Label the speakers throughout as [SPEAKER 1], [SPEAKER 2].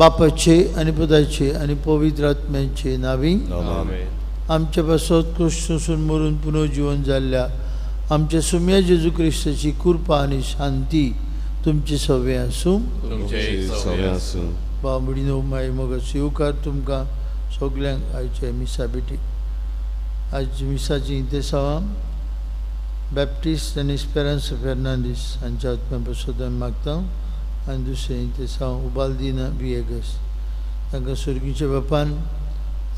[SPEAKER 1] बापाचे आनी पुताचे आनी पवित्र आत्म्याचे नांवी आमचे पासत क्रूस सोंसून मरून पुनर्जीवन जाल्ल्या आमच्या सुम्या जेजू क्रिस्ताची कृपा आनी शांती तुमचे सवे आसूं. बाबडीनो माय मग येवकार तुमकां सगल्यांक आयचे मिसा भेटी. आज मिसाची इंतेसांवां बॅप्टिस्ट आनी एस्पेरांस फेर्नांदीस हांच्या आत्म्या पासत आमी मागता आनी दुसरें इंतेसांव उबालदिना विएगस तांकां सर्गीच्या बापान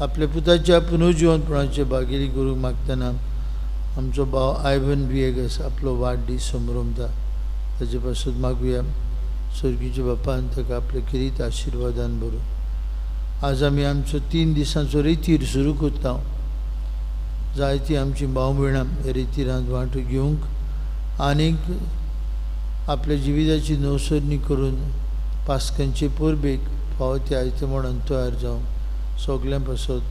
[SPEAKER 1] आपल्या पुताच्या पुनर्जिवनपणाचे भागेली करूंक मागतना आमचो भाव आयवन विएगस आपलो वाडदीस समरमता ताजे पासत मागुया. सर्गीच्या बापान ताका आपल्या खेरीत आशिर्वादान भरूं. आज आमी आमचो 3 दिसांचो रेतीर सुरू करता. जायती आमची भाव भयणां ह्या रेतिरांत वांटो घेवंक आनीक आपल्या जिविताची नवसरणी करून पास्कांचे परबेक फावो ते आयते म्हणून तयार जावंक सगल्यां पासत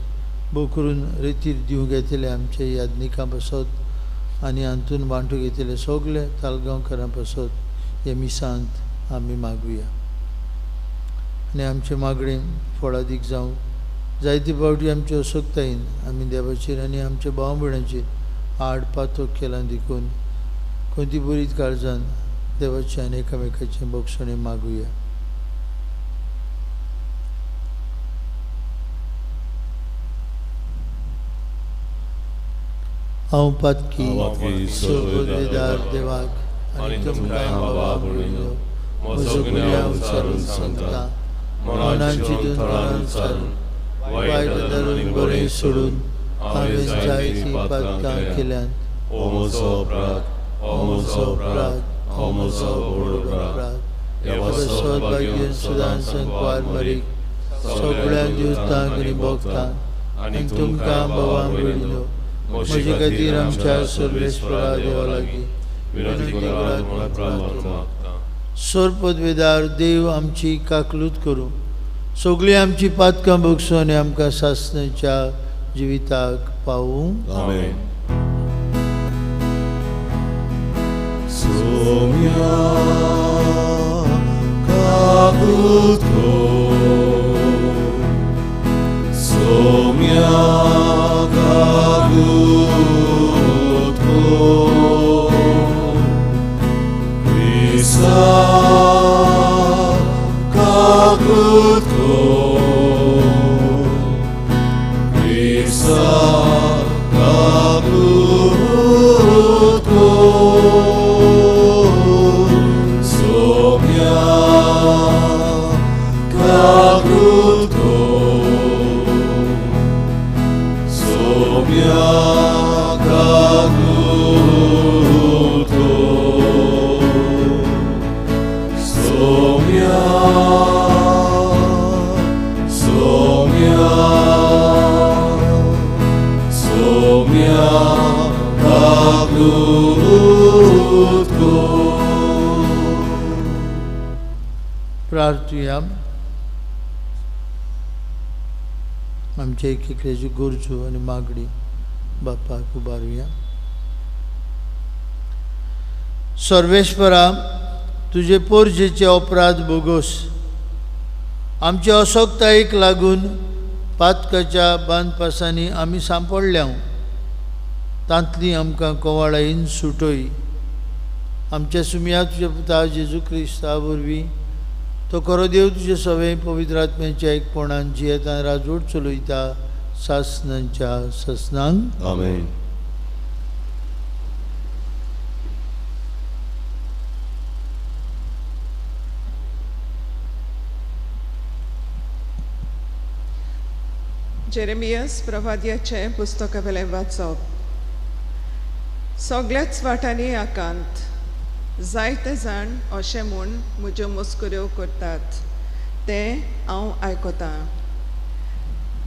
[SPEAKER 1] भोव करून रेतीर दिवंक येतले आमच्या यादनिकां पासत आनी हातून वांटो घेतले सगळे तालगांवकारां पासत ह्या मिसांत आमी मागुया आनी आमचें मागणें फळादीक जावं. जायते फावटी आमचे असक्तायेन आमी देवाचेर आनी आमच्या भाव भयणांचेर आड पातोक केलां देखून खंयती बरीच काळजान देवाचें आनी एकामेकाचें बक्षणें मागुया. हांव पातकी सर्वदार देवाक आनी तुमकां बाबा भयणीनो म्हजो गुन्यांव विचारून सांगता. मनान चिंतून तणान चालून वायट धरून बरें सोडून हांवें जायतीं पातकां केल्यांत.
[SPEAKER 2] ओ म्हजो अपराध, ओ म्हजो अपराध, ओ म्हजो व्हड अपराध.
[SPEAKER 1] पासत भाग्यन सदां संकवार मरीक सगळ्या दिवतांक आनी भोगतांक आनी तुमकां बाबा भयणीनो म्हजे खातीर आमच्या सर्वेस्परा देवा लागीं विनंती करात म्हूण प्रार्थना. सर्वपदवेदार देव आमची काकलूत करूं, सगळीं आमची पातकां भोगसूं आनी आमकां सासणाच्या जिविताक पावूं.
[SPEAKER 2] आमेन. सोम्या काकूत कर, सोम्या काकूत कर, क्रिस्ता काकूत कर, क्रिस्ता काकूत कर, सोम्या काकूत कर, सोम्या काकूत कर, सोम्या, सोम्या, सोम्या काकूत कर.
[SPEAKER 1] प्रार्थुया. आमच्या एक एकल्याची गरजो आनी मागणी बापाक उबारुया. सर्वेस्परा तुजे पोरजेचे अपराध भोगोस. आमचे असक्तायेक लागून पातकाच्या बांदपासांनी आमी सांपडल्या तांतली आमकां कवाळायेन सुटय. आमच्या सुमया तुज्या पुता जेजू क्रिस्ता वरवीं तो खरो देव तुजे सवे पवित्र आत्म्याच्या एकपणान जियेतान राजवट चलयता सासणांच्या सासणांक.
[SPEAKER 2] आमेन.
[SPEAKER 3] जेरेमियस प्रवाद्याचें पुस्तकावेलें वाचप. सगळ्याच वाटांनी आकांत जायते जाण अशें म्हूण म्हज्यो मस्कऱ्यो करतात तें हांव आयकतां.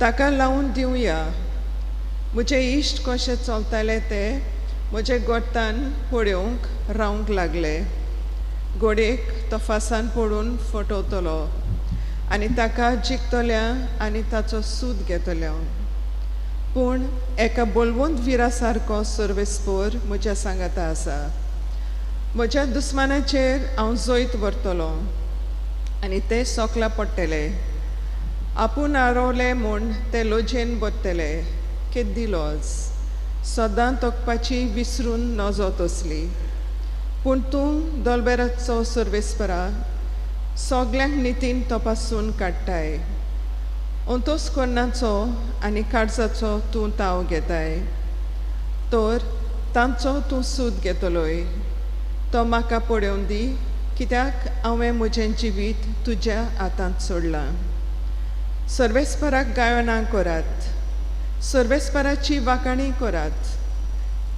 [SPEAKER 3] ताका लावन दिवया म्हजे इश्ट कशें चलताले ते म्हजे गोठान पळोवंक रावंक लागले. गोडेक तो फासान पडून फटवतलो आनी ताका जिखतल्या आनी ताचो सूद घेतल्या. पूण एका बलवंत विरा सारको सर्वेस्पोर म्हज्या सांगाता आसा. म्हज्या दुस्मानाचेर हांव जैत व्हरतलो आनी ते सोकला पडटले. आपूण आरवले म्हूण ते लजेन बरतले केद्दी लॉज सदां तोखपाची विसरून नजो तसली. पूण तूं दोलबेराचो सर्वेस्परा सगल्यांक नितीन तपासून काडटाय. अंतोस कोन्नाचो आनी काळजाचो तूं ताव घेताय तर तांचो तूं सूद घेतलोय. तो म्हाका पळोवन दी कित्याक हांवें म्हजें जिवीत तुज्या हातांत सोडलां. सर्वेस्पराक गायनां करात, सर्वेस्पराची वाखाणी करात.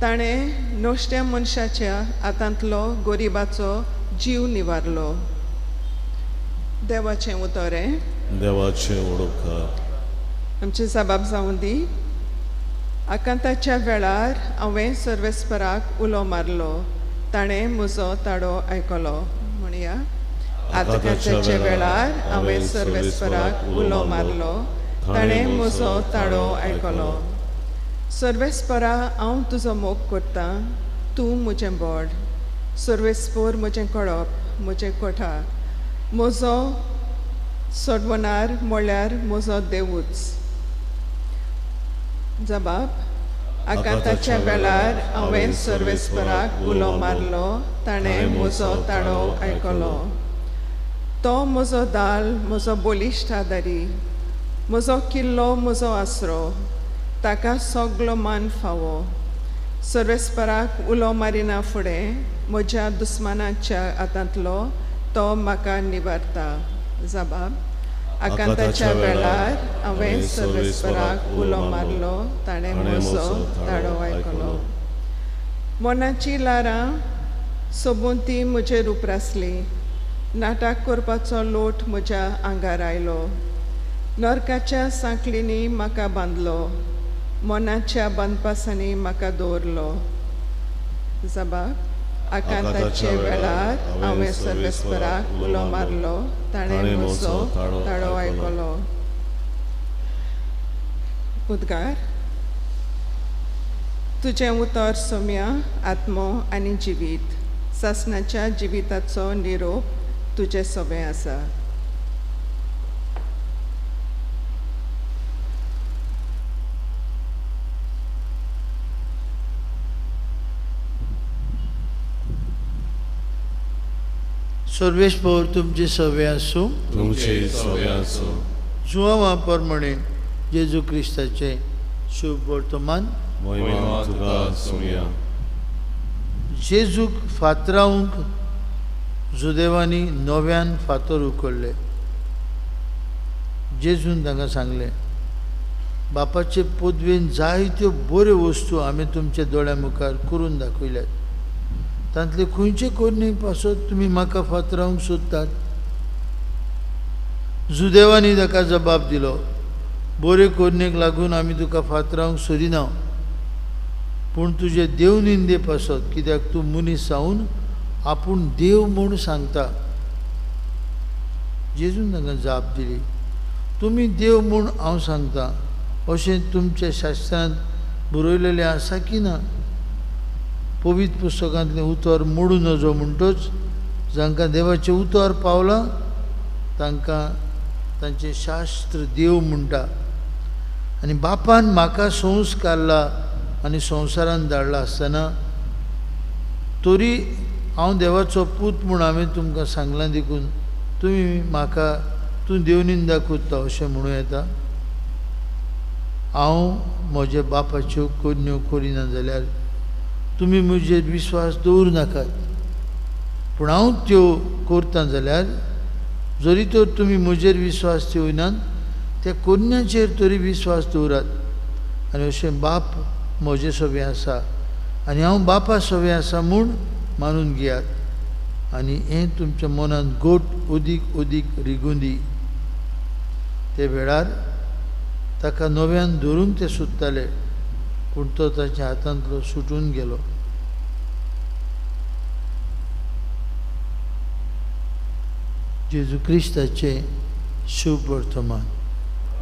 [SPEAKER 3] ताणें नश्ट्या मनशाच्या हातांतलो गरिबाचो जीव निवारलो. देवाचें उतर हें
[SPEAKER 2] देवाचें उडोवकार.
[SPEAKER 3] आमची जबाब जावं दी. आकांताच्या वेळार हांवें सर्वेस्पराक उलो मारलो, ताणें म्हजो ताडो आयकलो. म्हणया, आकांताच्या वेळार हांवें सर्वेस्पराक उलो मारलो, ताणें म्हजो ताडो आयकलो. सर्वेस्परा हांव तुजो मोग करतां, तूं म्हजें बोड. सर्वेस्पोर म्हजें कळप, म्हजें कोठा, म्हजो सोडवणार म्हळ्यार म्हजो देवूच. जबाब, आकांताच्या वेळार हांवें सर्वेस्पराक उलो मारलो, ताणें म्हजो ताळो आयकलो. तो म्हजो दाल, म्हजो बळिश्ट आदारी, म्हजो किल्लो, म्हजो आसरो, ताका सगलो मान फावो. सर्वेस्पराक उलो मारिना फुडें म्हज्या दुस्मानाच्या हातांतलो तो म्हाका निवारता. जबाब, आकांताच्या वेळार हांवें सर्वेस्पराक उलो मारलो, ताणें म्हजो ताळो आयकलो. मनाची ल्हारां सोबून ती म्हजेर उप्रासली. नाटक करपाचो लोट म्हज्या आंगार आयलो. नरकाच्या सांखळींनी म्हाका बांदलो, मनाच्या बांदपासांनी म्हाका दवरलो. जबाब, आकांताच्या वेळार हांवें सर्वेस्पराक उलो मारलो, ताणें म्हजो ताळो आयकलो. उद्गार, तुजें उतर सोम्या आत्मो आनी जिवीत, सासणाच्या जिविताचो निरोप तुजें सोबें आसा.
[SPEAKER 1] सर्वेस्पोर तुमचे सवे आसूं,
[SPEAKER 2] तुमचे सवे आसूं.
[SPEAKER 1] जुआंवा प्रमाणे जेजू क्रिस्ताचें शुभ वर्तमान.
[SPEAKER 2] महिमा तुका सोम्या.
[SPEAKER 1] जेजूक फातरावंक जुदेवांनी नव्यान फातर उखल्ले. जेजून तांकां सांगलें, बापाचे पदवेन जायत्यो बऱ्यो वस्तू हांवें तुमच्या दोळ्या मुखार करून दाखयल्यात, तांतले खंयचे कोरणे पासत तुमी म्हाका फातरावंक सोदतात? जुदेवांनी ताका जबाब दिलो, बरे कोरणेक लागून आमी तुका फातरावंक सोदिना, पूण तुजे देव निंदे पासत, कित्याक तूं मनीस जावन आपूण देव म्हूण सांगता. जेजून तांकां जाप दिली, तुमी देव म्हूण हांव सांगता अशें तुमच्या शास्त्रांत बरयलेलें आसा की ना? पवित्र पुस्तकांतलें उतर मोडूं नजो म्हणटच जांकां देवाचें उतर पावलां तांकां तांचें शास्त्र देव म्हणटा. आनी बापान म्हाका संस्कारला आनी संवसारान धाडला आसतना तरी हांव देवाचो पूत म्हूण हांवें तुमकां सांगलां देखून तुमी म्हाका तूं देवनिंदा करता अशें म्हणूं येता? हांव म्हज्या बापाच्यो करण्यो करिना जाल्यार तुमी म्हजेर विश्वास दवरूं नाकात, पूण हांव त्यो करता जाल्यार जरी तर तुमी म्हजेर विश्वास दवरिनात त्या करण्याचेर तरी विश्वास दवरात. आनी अशें बाप म्हजे सवें आसा आनी हांव बापा सवें आसा म्हूण मानून घेयात, आनी हें तुमच्या मनांत गोट अदीक अदीक रिगूं दी. ते वेळार ताका नव्यान धरूंक ते सोदताले, पूण तो ताच्या हातांतलो सुटून गेलो. जेजू क्रिस्ताचें शुभ वर्तमान.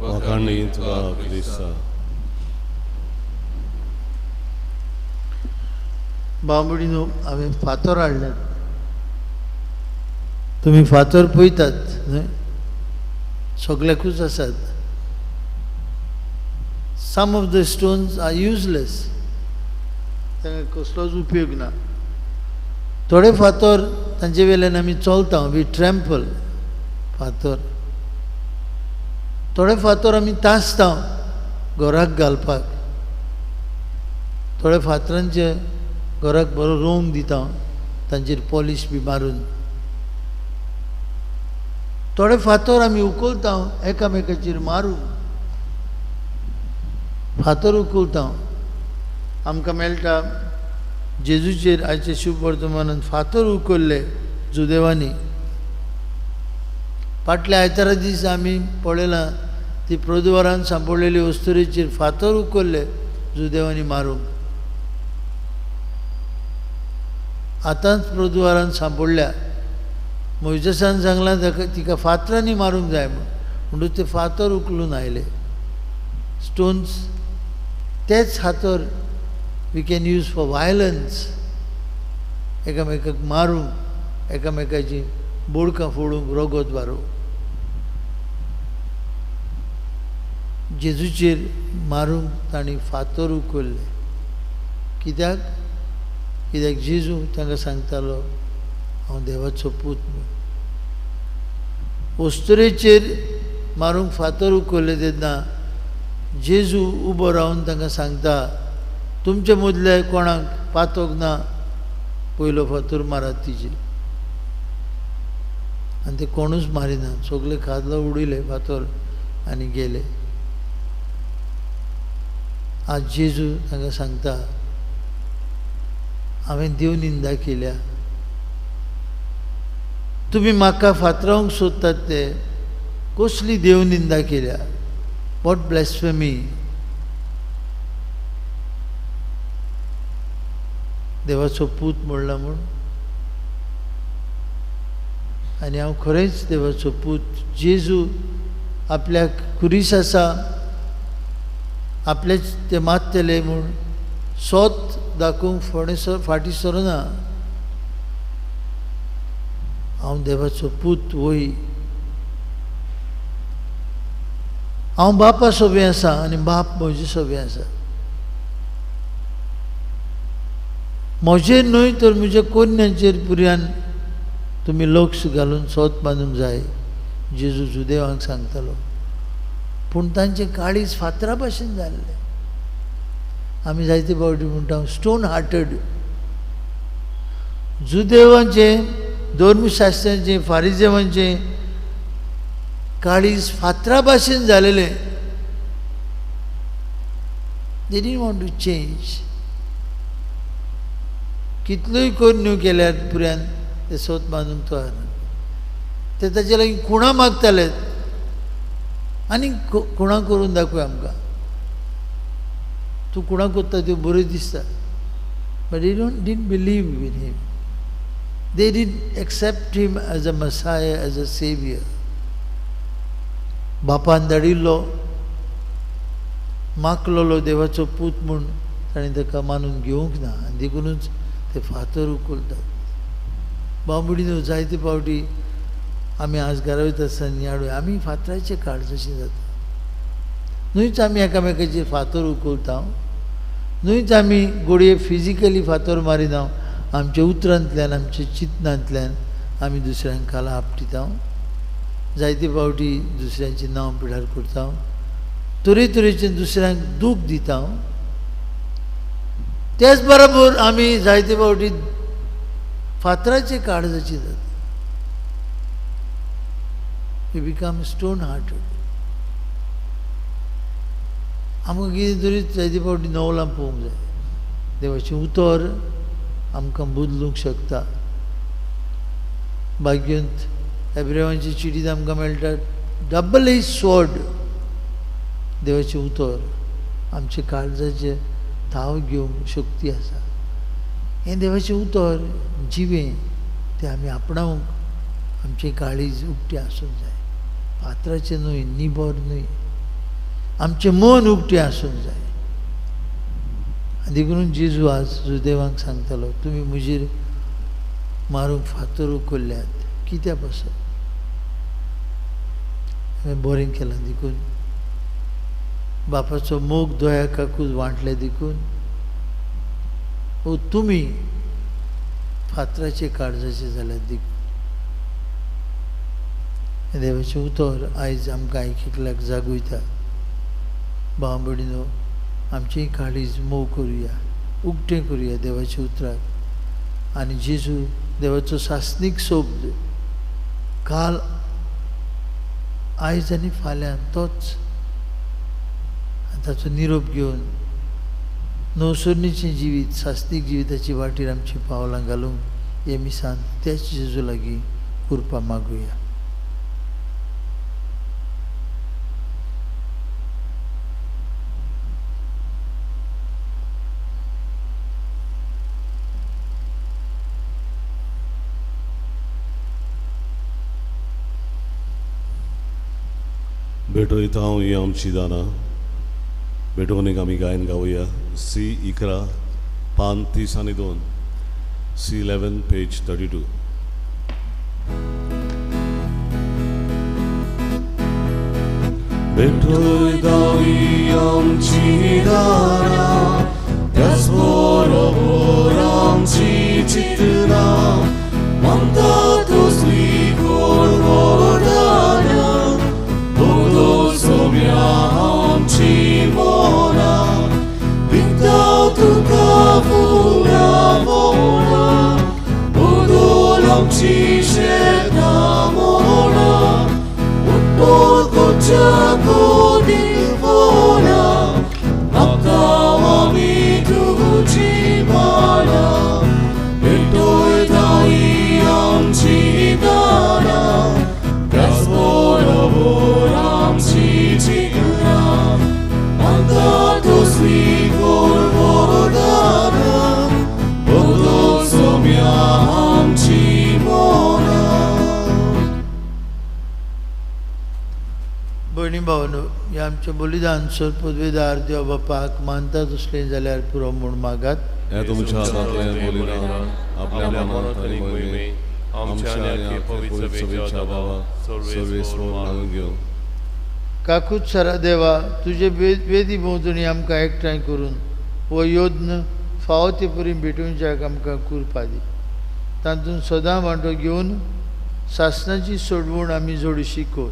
[SPEAKER 2] वाखाणणी तुका क्रिस्ता.
[SPEAKER 1] बांबडीनो, हांवें फातर हाडल्यात, तुमी फातर पळयतात न्हय? सगळ्याकूच आसात. Some of the stones are useless, तांकां कसलोच उपयोग ना. थोडे फातर तांचे वेल्यान आमी चलता, we trample फातर. थोडे फातर आमी तासता घराक घालपाक. थोडे फातरांचे घराक बरो रंग दिता, तांचेर पॉलिश बी मारून. थोडे फातर आमी उखलता एकामेकाचेर मारून, फातर उखलता. आमकां मेळटा जेजूचेर आयचे शुभवर्तमानान फातर उखल्ले जुदेवांनी. फाटल्या आयतारा दीस आमी पळयलां ती प्रदुवारान सांपडलेली अस्तुरेचेर फातर उखल्ले जुदेवांनी मारूंक. आतांच प्रदुवारान सांपडल्या. मोयजेसान सांगलां ताका तिका फातरांनी मारूंक जाय म्हूण, म्हणटूच ते फातर उखलून आयले. स्टोन्स तेच फातर we can use for violence, एकामेकाक मारूंक, एकामेकाची बोडकां फोडूंक, रगत वारूंक. जेजूचेर मारूंक तांणी फातर उखल्ले. कित्याक? कित्याक जेजू तांकां सांगतालो हांव देवाचो पूत म्हूण. अस्तुरेचेर मारूंक फातर उखल्ले तेन्ना जेजू उबो रावन तांकां सांगता, तुमचे मदले कोणाक पातोक ना पयलो फातर मारात तिचेर. आनी ते कोणूच मारिना, सगळे खादला उडयले फातर आनी गेले. आज जेजू तांकां सांगता हांवें देव निंदा केल्या, तुमी म्हाका फातरावंक सोदतात ते कसली देव निंदा केल्या? What blasphemy! देवाचो पूत म्हणला म्हूण, आनी हांव खरेंच देवाचो पूत. जेजू आपल्याक खुरीस आसा, आपलेच ते मारतले म्हूण सोत दाखोवंक फुडें फाटीं सरना. हांव देवाचो पूत वय, हांव बापा सोबें आसा आनी बाप म्हजे सोबें आसा. म्हजेर न्हय तर म्हज्या कोन्यांचेर पुर्यान तुमी लक्ष घालून सोत बांदूंक जाय, जेजू जुदेवांक सांगतालो. पूण तांचें काळीज फातरा भाशेन जाल्लें. आमी जायते फावटी म्हणटा स्टोन हार्टेड. जुदेवांचें, धर्मशास्त्रांचें, फारिजेवांचें काळीज फातरा भाशेन जालेलें. They didn't want to change. कितल्योय करण्यो केल्यार पुर्यान ते सोत बांदूंक तयार ना. ते ताचे लागीं खुणां मागताले आनी खुणां करून दाखय आमकां, तूं खुणां करता त्यो बऱ्यो दिसता. But they didn't believe in him. They didn't accept him as a Messiah, as a saviour. बापान धाडिल्लो माकलोलो देवाचो पूत म्हूण ताणें ताका मानून घेवंक ना, आनी देखुनूच ते फातर उखलतात. बांबुडीनो जायते फावटी आमी आज घरा वयता आसतना नियाळूय आमी फातराचे काळजाशी जाता. न्हूच आमी एकामेकाचेर फातर उखलता, न्हूच आमी गोडये फिजिकली फातर मारिना, आमच्या उतरांतल्यान, आमच्या चिंतनांतल्यान आमी दुसऱ्यांक खाला आपटिता. जायते फावटी दुसऱ्यांचें नांव पिडार करता, तरेतरेचें दुसऱ्यांक दूख दिता. त्याच बरोबर आमी जायते फावटी फातराचे काळजाची जाता. We become stone hearted. आमकां कितें तरी जायते फावटी नवलां पळोवंक जाय. देवाचें उतर आमकां बदलूंक शकता. भाग्यंत एब्रेवांची चिटींत आमकां मेळटा डबल एज स्वॉर्ड. देवाचें उतर आमच्या काळजाचें थाव घेवंक शक्ती आसा. हें देवाचें उतर जिवें, तें आमी आपणावंक आमचें काळीज उक्तें आसूंक जाय. फातराचें न्हय, निबर न्हय, आमचें मन उक्तें आसूंक जाय. आनी देखून जेजू आज जुदेवांक सांगतालो, तुमी म्हजेर मारूंक फातर उखल्ल्यात कित्या पासत? हांवें बरें केलां देखून, बापाचो मोग दया काकूच वांटले देखून, ओ तुमी फातराचे काळजाचे जाल्यार देखून. देवाचें उतर आयज आमकां एक एकल्याक जागयता. भाव भयणीनो, आमचें काळीज मोव करुया, उक्तें करुया देवाच्या उतराक. आनी जेजू देवाचो सासणीक शब्द काल आयज आनी फाल्यां तोच, ताचो निरोप घेवन नवसरणीचें जिवीत सासणीक जिविताची वाटेर आमचीं पावलां घालूंक हे मिसान त्याच जेजू लागीं कृपा मागुया.
[SPEAKER 2] भेटयता हांव ही आमची दानां. भेटोवणेक आमी गायन गावया. सी 11 पान 32, सी 11 पेज 32. भेटयता ही आमची दानां, त्याच बरोबर आमची चिंतनां, मानता तसली कोण वरदानां, सोम्या आमची मनां, दिता तुका फुलां मोणां, बदल आमची शेतां मोणां, उत्पल करच्या गोदीक फळां, मागता आमी तुजी मानां, भेटयता ही आमची दानां, त्याच बरोबर आमची चिंतनां, मानता तसली कोण वरदानां, बदल सोम्या आमची मनां.
[SPEAKER 1] भयणी भावनो, हें आमचें बलिदान सर पदवेदार देव बापाक मानता तसलें जाल्यार पुरो म्हूण मागात.
[SPEAKER 2] हें तुमच्या हातांतलें बलिदान आपल्या मनांत आनी मोहिमेंत आमच्या आनी पवित्र सभेच्या बाबा सर्वेस्पर मागून घेवन.
[SPEAKER 1] काकूत सरा देवा, तुजे वेदी भोंवतणी आमकां एकठांय करून हो यत्न फावो ते परी भेटोवच्याक आमकां कृपा दी. तातूंत सदां वांटो घेवन सासणाची सोडवण आमी जोडशी कर.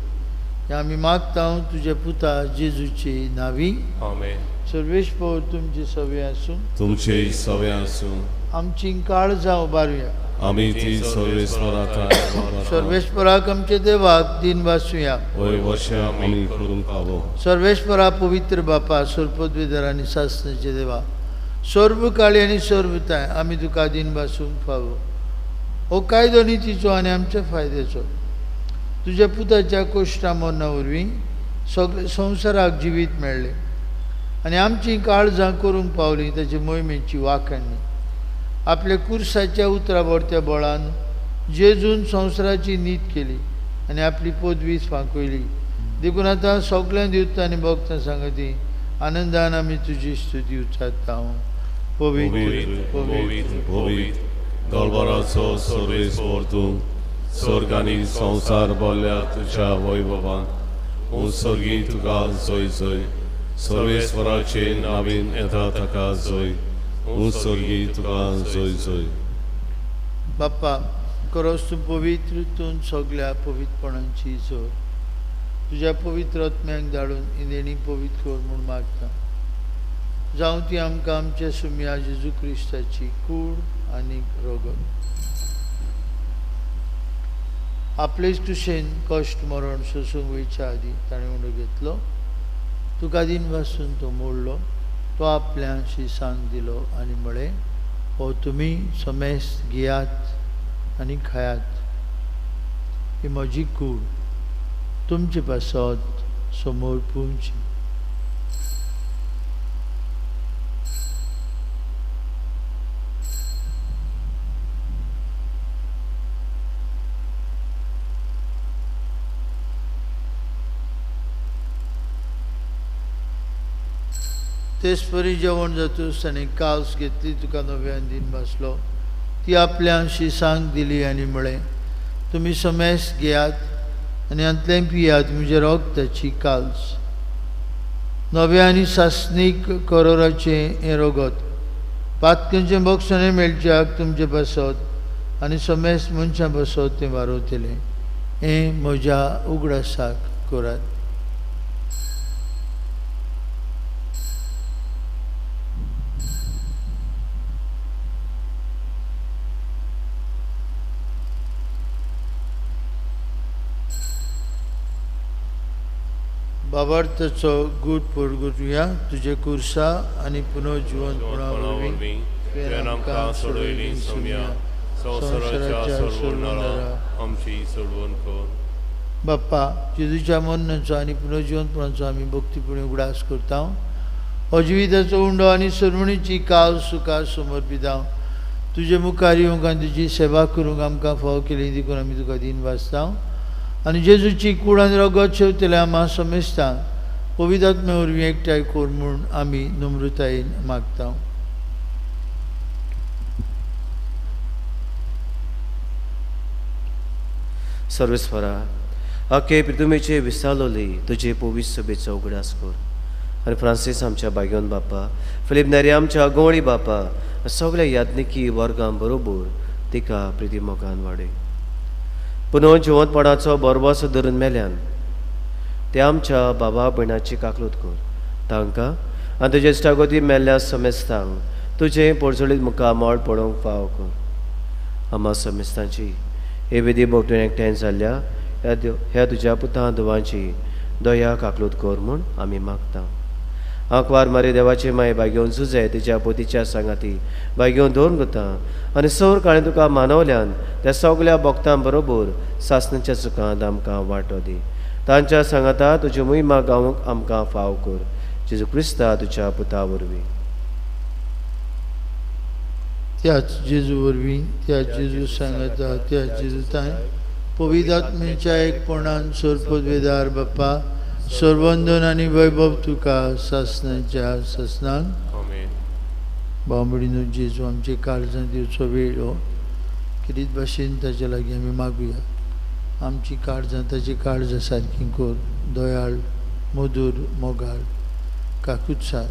[SPEAKER 1] हें आमी मागता तुज्या पुता जेजूचे नांवी.
[SPEAKER 4] आमेन.
[SPEAKER 1] सर्वेस्पर तुमचे सवे आसूं,
[SPEAKER 2] तुमचे सवे आसूं.
[SPEAKER 1] आमची काळजां उबारुया.
[SPEAKER 2] आमी ती सर्वेस्पराक
[SPEAKER 1] सर्वेस्पराक आमचे देवाक दिन वासुया.
[SPEAKER 2] वय वशे आमी करूंक पावो.
[SPEAKER 1] सर्वेस्परा पवित्र बापा, सर्वपदवीधर आनी सासणाचे देवा, सर्व काळी आनी सर्वताय आमी तुका दिन वासूंक फावो. हो कायदो नितीचो आनी आमच्या फायद्याचो. तुज्या पुताच्या कोश्टा मरणा वरवीं सगळे संवसाराक जिवीत मेळ्ळें आनी आमचीं काळजां करूंक पावलीं ताचे मोहिमेची वाखाणणी. आपल्या कुर्साच्या उतरा भरत्या बळान जेजून संवसाराची नीत केली आनी आपली पदवी फांकयली. देखून आतां सगळ्यां दिवता आनी भक्तां सांगती आनंदान आमी तुजी स्तुती उच्चारता. पवित्र
[SPEAKER 2] पवित्र पवित्र दरबाराचो सर्वेस्पर तूं, स्वर्ग आनी संवसार भरल्या तुज्या वैभवान. स्वर्गी तुका जय जय, सर्वेस्पराचे नावीन येता ताका जय, स्वर्गी तुका जय जय.
[SPEAKER 1] बाप्पा, खरोच तूं पवित्र, तूं सगळ्या पवित्रपणांची जोर. तुज्या पवित्र आत्म्याक धाडून इंदेणी पवित्र कर म्हूण मागता. जावं ती आमकां आमच्या सुम्या जेजू क्रिस्ताची कूड आनी रगत. आपलेच तुशेन कश्ट मरण सोसूंक वयच्या आदीं ताणें उंडो घेतलो, तुका दिन वासून तो मोडलो, तो आपल्या शिसांक दिलो आनी म्हळें, हो तुमी समेस्त घेयात आनी खायात, ही म्हजी कूड तुमचे पासत समोर पुवची. तेच परी जेवण जातूच ताणें कावस घेतली, तुका नव्यान दिन बसलो, ती आपल्या शिसांक दिली आनी म्हळें, तुमी समेस्त घेयात आनी हातलें पियात म्हज्या रोगताची काल्स. नव्या आनी सासणीक करोराचें हें रोगत पातकांचें बक्षणें मेळच्याक तुमचे पासत आनी समेस्त मनशां पासत तें वारवतलें. हें म्हज्या उगडासाक करात. बाबार्थाचो गूट परगटुया तुजे कुर्सा आनी पुनर्जिवंतपणा वरवीं तुवें आमकां सोडयली सोम्या
[SPEAKER 4] संवसाराच्या सोडवणारा आमची सोडवण कर.
[SPEAKER 1] बाप्पा, जेजूच्या मरणाचो आनी पुनर्जिवंतपणाचो आमी भक्तीपणी उगडास करता. हो जिविताचो उंडो आनी सोडवणीची काल सुखा समर्पिता. तुजे मुखार येवंक आनी तुजी सेवा करूंक आमकां फावो केली देखून आमी तुका दीन वाचता. आनी जेजूची कूड आनी रगत शेवतल्या आमा समेस्तांक पवित्र आत्म्या वरवीं एकठांय कर म्हूण आमी नम्रतायेन मागता.
[SPEAKER 5] सर्वेस्परा, आखे प्रितुमेचे विसालोली तुजे पवित्र सभेचो उगडास कर आनी फ्रांसीस आमच्या भाग्योन बापा, फिलीप नेरी आमच्या गवळी बापा, सगळ्या याज्ञिकी वर्गां बरोबर तिका प्रिती मोगान वाडय. पुनः जिवंतपणाचो बरबसो धरून मेल्यान ते आमच्या बाबा भयणाची काकलूत कर. तांकां आनी तुजे इश्टागती मेल्ल्या समेस्तांक तुजें पोरजोळीत मुखामळ पळोवंक फावो कर. आमा समेस्तांची हे विधी भोंवतणी एकठांय जाल्ल्या ह्या तुज्या पुतां धुवांची दया काकलूत कर म्हूण आमी मागता. आंकवार मारी देवाची माय बागेवन जुजे तिच्या पोतीच्या सांगाती बागेवन दवरून करता आनी सौर काळें तुका मानवल्यान त्या सगल्या भक्तां बरोबर सासणाच्या सुखांत आमकां वांटो दी. तांच्या सांगाता तुजी मोहिमा गावंक आमकां फाव कर. जेजू क्रिस्ता तुज्या पुता वरवीं.
[SPEAKER 1] त्याच जेजू वरवीं, त्याच जेजू सांगाता, त्याच जेजू तांय पवित्र आत्म्याच्या एकपणान सर्वपदवेदार बाप्पा, सर्वंदन आनी वैभव तुका सासणाच्या सासणाक.
[SPEAKER 4] आमेन.
[SPEAKER 1] बाबडीनो जेजू आमचे काळजांत दिवचो वेळ हो खेरीत भाशेन ताच्या लागीं आमी मागुया. आमची काळजां ताची काळजां सारकी कर, दयाळ, मधूर, मोगाळ, काकुत्सार.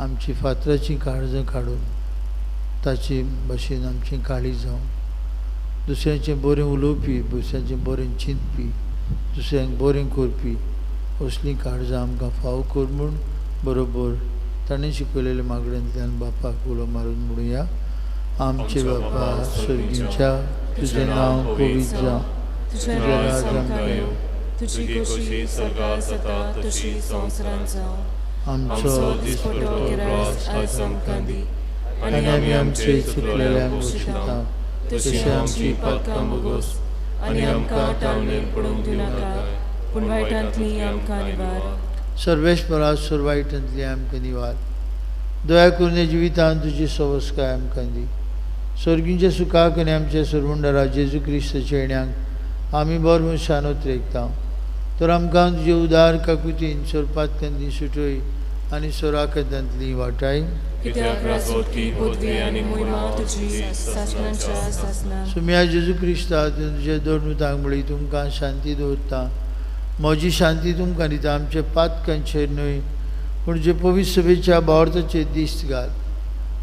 [SPEAKER 1] आमची फातराचीं काळजां काडून ताचे भाशेन आमचीं काळीज जावं. दुसऱ्यांचें बरें उलोवपी, दुसऱ्यांचें बरें चिंतपी, दुसऱ्यांक बरें करपी असलीं काळजां आमकां फावो कर म्हूण बरोबर ताणें शिकयलेल्या मागण्यांतल्यान बापाक उलो मारून म्हणुया. आमचे बापा सर्गीच्या, तुजें नांव पवित्र जावं,
[SPEAKER 6] तुजें राज आमकां येवं, तुजी खोशी स्वर्गार जाता तशी संवसारांत जावं.
[SPEAKER 1] आमचो
[SPEAKER 6] दिसपट्टो गिरास आयज आमकां दी
[SPEAKER 1] आनी आमी आमचे चुकलेल्यांक बक्षिता
[SPEAKER 6] तशी आमची पातकां भोगोस आनी आमकां ताळमेळ पडूंक दिवनाका, पूण वायटांतली आमकां निवार.
[SPEAKER 1] सर्वेस्परा, सोर वायटांतली आमकां निवार. दया करून जिवितांत तुजी सवस्काय आमकां दी. सर्गींच्या सुखाक आनी आमच्या सरवंडरा जेजू क्रिस्ताच्या येण्याक आमी बरो मनशान उतरेकता. तर आमकां तुजे उदार काकुतीन सोरपातकांतली सुटय आनी सोराकतांतली वाटाय.
[SPEAKER 6] कित्याक राजवटकी पदवी आनी मोहिमा तुजी सासणाच्या सासणाक.
[SPEAKER 1] सुम्या जेजू क्रिस्ता, तुजे दोन उतांक म्हळी तुमकां शांती दवरता, म्हजी शांती तुमकां दिता. आमचे पातकांचेर न्हय पूण जे पवित्र सभेच्या भावार्थाचेर दिश्ट घाल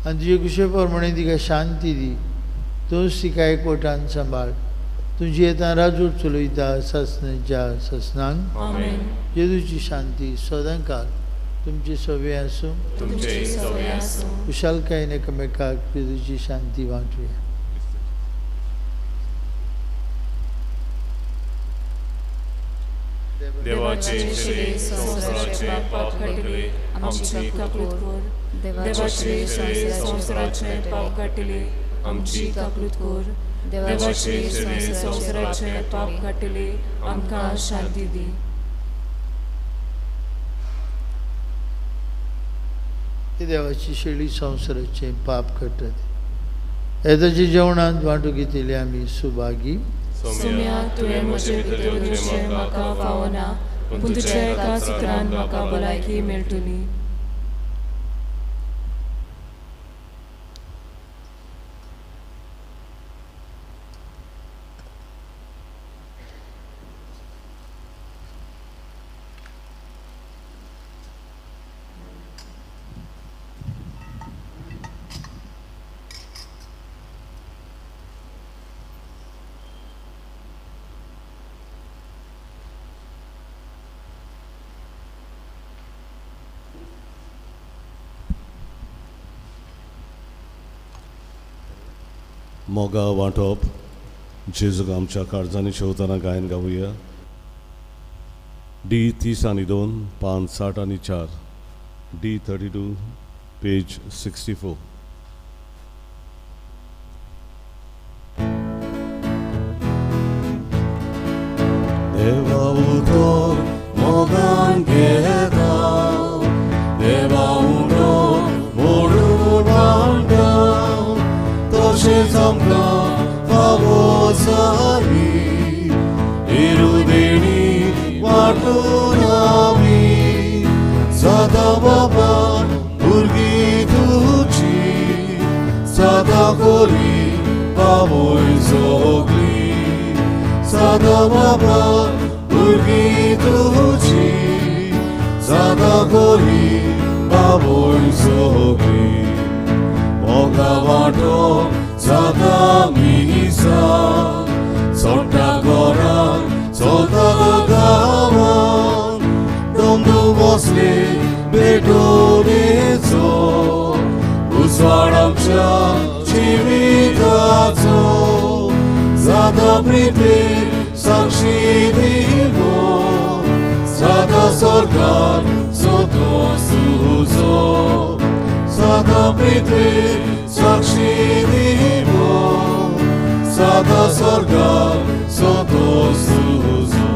[SPEAKER 1] आनी तुजे कुशे प्रमाणे तिका शांती दी. तूंच तिका एकवटान सांबाळ. तुजी येता राजवट चलयता सासणाच्या सासणाक.
[SPEAKER 6] आमेन.
[SPEAKER 1] जेजूची शांती सदांकाळ तुमचे सवे आसूं.
[SPEAKER 6] तुमचे सवे आसूं.
[SPEAKER 1] कुशालकायेन एकामेकाक जेजूची शांती वांटुया.
[SPEAKER 4] देवाचे शिरे संवसाराचे पाप काडटले आमची
[SPEAKER 6] काकलूत कर. देवाचे शिरे संवसाराचे पाप काडटले आमची काकलूत कर. देवाचे शिरे संवसाराचे पाप काडटले आमकां शांती दी.
[SPEAKER 1] देवाची शेळी संवसाराचे पाप काडटात. येताच्या जेवणांत वांटो घेतिल्ले आमी सुभागी.
[SPEAKER 6] सोम्या, तुवें म्हजे भितर येवचें म्हाका फावना, पूण तुज्या एका सुत्रान म्हाका भलायकी मेळटली.
[SPEAKER 2] मोगा वांटप जेजूक आमच्या काळजांनी शेवतना गायन गावया. डी 32, पान 64, डी 32, पेज 64. देवा उदक मोगान घेता, देवा उदक मोडून वांटा, तशेंच आमकां फावो जाली इरुदेणी वांटून आमी सदां बाबा भुरगीं तुजी, सदां कोरी बावय सगळी, सदां बाबा भुरगीं तुजी, सदां कोरी बावय सगळी. मोगा वांटो जाता मिसा, सोडटा घरान चलता गांवान, दमदू बसले भेटोनेचो उजवाड आमच्या जिविताचो, जाता प्रितेर साक्षी दिवो, जाता सरकार सोदोस तुजो, जाता प्रितेर साक्षी दिवो, जाता सरकार सोदोस तुजो.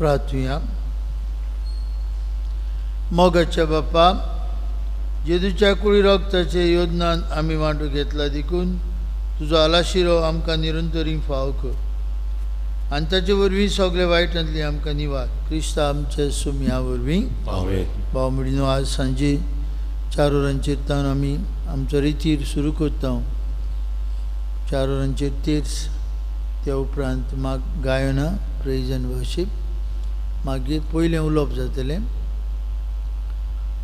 [SPEAKER 1] प्रार्थुया. मोगाच्या बापा, जेजूच्या कुळी रक्ताचे योजनान आमी वांटो घेतला देखून तुजो आलाशिरो आमकां निरंतरी फाव कर आनी ताचे वरवीं सगळे वायटांतली आमकां निवार. क्रिस्ता आमच्या सुमया वरवीं. भाव भयणीनो, आज सांजे 4 वरांचेर तावन आमी आमचो रितीर सुरू करता. 4 वरांचेर तेर्स, त्या उपरांत माग गायना, प्रेज एंड वर्शीप, मागीर पयलें उलोवप जातलें.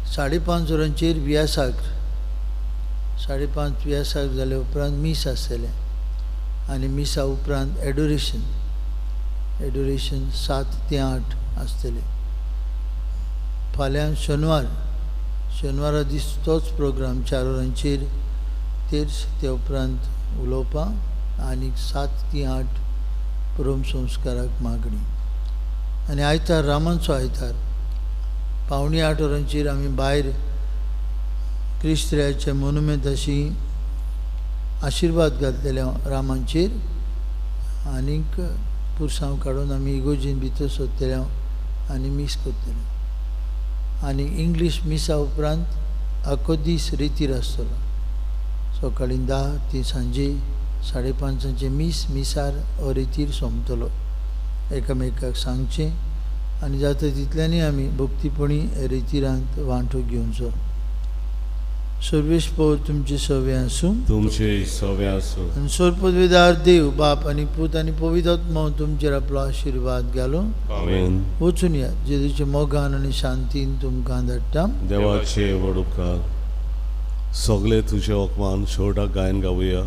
[SPEAKER 1] 5:30 वरांचेर व्यासाक, 5:30 व्यासाक जाल्या उपरांत मीस आसतलें आनी मिसा उपरांत एडोरेशन, एडोरेशन 7 ते 8 आसतलें. फाल्यां शेनवार, शेनवारा दीस तोच प्रोग्राम 4 वरांचेर तेर्स, त्या उपरांत उलोवपां आनी 7 ते 8 परम संस्काराक मागणी. आनी आयतार रामांचो आयतार 7:45 वरांचेर आमी भायर क्रिस्त्र्याच्या मोनुमेंताशी आशिर्वाद घातलेले रामांचेर आनीक पुरसांव काडून आमी इगोजीन भितर सोदतले आनी मीस करतले. आनी इंग्लीश मिसा उपरांत आखो दीस रितीर आसतलो. सकाळीं 10 ते सांजे 5:30 मीस, मिसार हो रितीर सोंपतलो. एकामेकाक सांगचें आनी जाता तितल्यांनी आमी भक्तीपणी रितीरांत वांटो घेवचो. सर्वेश पवर तुमचे सवे आसूं,
[SPEAKER 2] तुमचे सवे आसूं.
[SPEAKER 1] आनी सर्वपदवीदार देव बाप आनी पूत आनी पवित्र आत्मो तुमचेर आपलो आशिर्वाद घालूं.
[SPEAKER 2] आमेन.
[SPEAKER 1] वचून या जेजूच्या मोगान आनी शांतीन तुमकां धाडटा.
[SPEAKER 2] देवाचे व्हड उपकार. सगळे तुजे ओकमान शेवटाक गायन गावया.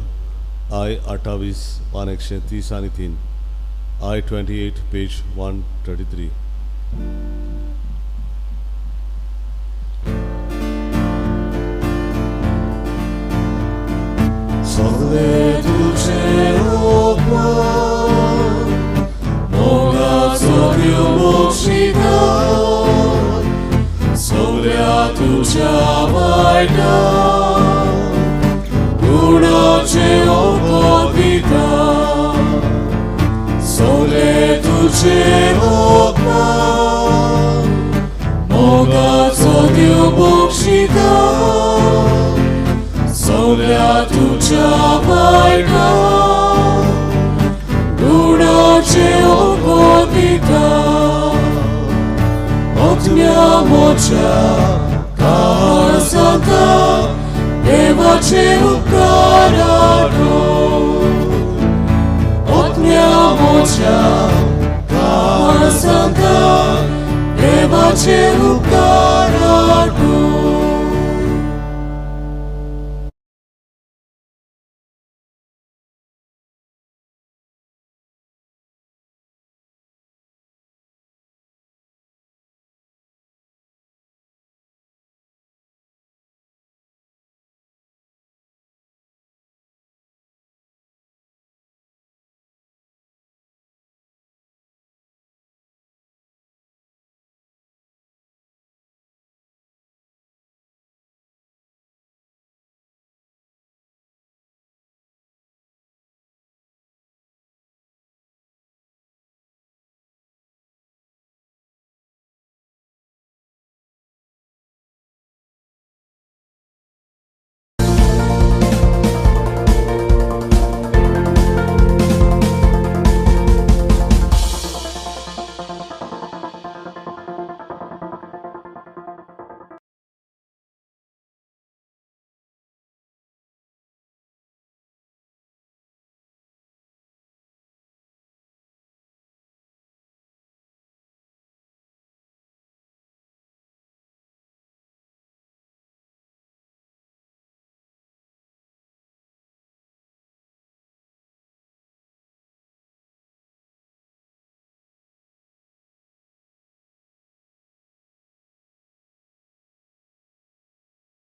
[SPEAKER 2] I 28 पान 133, I 28 page 133.
[SPEAKER 7] तुझ्या वायटा गुणाचे ओको दिता सोले तुझे ओकमान मोगाचो देव बक्षिता सोल्या तुझ्या वायटा गुणाचे ओको दिता Otmia moča काळजांता देवाचे उपकार Otmia moča काळजांता देवाचे